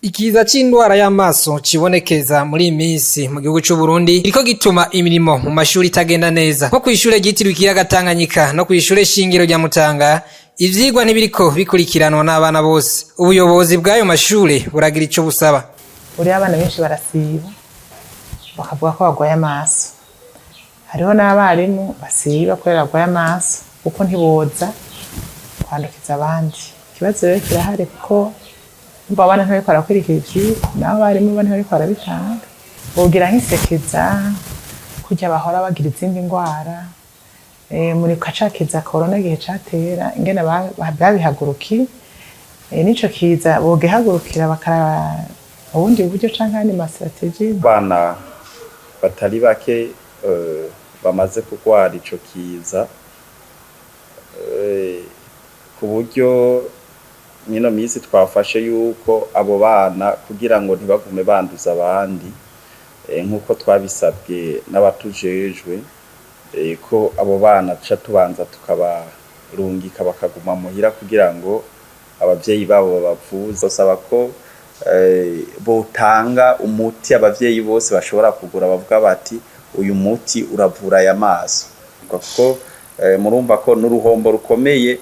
Ikiza c'indwara y'amaso cibonekeza muri iyi minsi mu gihugu c'u Burundi iriko gituma imirimo mu mashuri itagenda neza, nko kw'ishure ryitiriwe ikiyaga Tanganyika no kw'ishure shingiro rya Mutanga. Ivyigwa ntibiriko bikurikiranwa n'abana bose. Ubuyobozi bw'ayo mashure buragira ico busaba. Buriya abana benshi barasiba, bakavuga ko bagwaye amaso. Hariho n'abarimu basiba kubera bagwaye amaso, kuko ntiboza kwandukiza abandi. Ikibazo rero kirahari, kuko umva, abana ntibariko barakurikira ivyigwa, nabo abarimu bo ntibariko barabitanga. Bogira nk'isekeza kurya bahora bagira izindi ngwara. Muri kacakiza corona, igihe catera, ingene babihagurukiye, nico kiza bogihagurukira, bakaraba ubundi buryo canke ayandi ma stratégies. Abana batari bake bamaze kurwara ico kiza, ku buryo mwino minsi twafashe yuko abo bana, kugira ngo ntibagume banduza abandi, nk'uko twabisabwe n'abatujejwe, ko abo bana tuca tubanza tukabarungika bakaguma muhira kugira ngo abavyeyi babo babavuze. Basaba ko botanga umuti abavyeyi bose bashobora kugura, bavuga bati: "Uyu muti uravura aya maso", kuko murumva ko n'uruhombo rukomeye,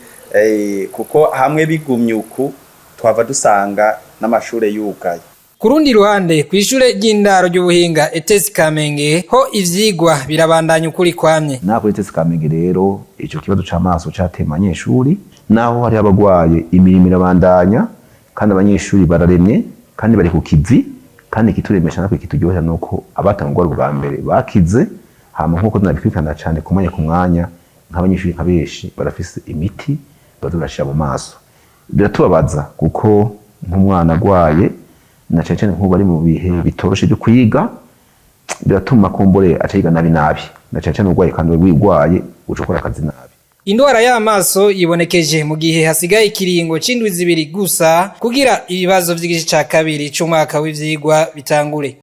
kuko hamwe bigumye uku twava dusanga n'amashure yugaye. Ku rundi ruhande, kw'ishure ry'indaro ry'ubuhinga ETS Kamenge ho ivyigwa birabandanya ukuri kwamye. Naho kuri ETS Kamenge rero ico kibazo c'amaso cateye abanyeshuri, naho hariho abagwaye, imirimo irabandanya kandi abanyeshuri bararemye kandi bari ku kivi. Kandi ikituremesha natwe kituryohera nuko abatanga urwara bwa mbere bakize. Hama nkuko tunabikurikirana cane ku mwanya ku mwanya, nk'abanyeshuri nka benshi barafise imiti baza barashira mu maso. Biratubabaza kuko nk'umwana agwaye, na cane cane nk'ubu ari mu bihe bitoroshe byo kwiga, biratuma kumbure aca yiga nabi nabi, na cane cane urwaye, kandi wigwaye uca ukora akazi nabi. Indwara y'amaso yibonekeje mu gihe hasigaye ikiringo c'indwi 2 gusa kugira ibibazo vy'igice ca kabiri c'umwaka w'ivyigwa bitangure.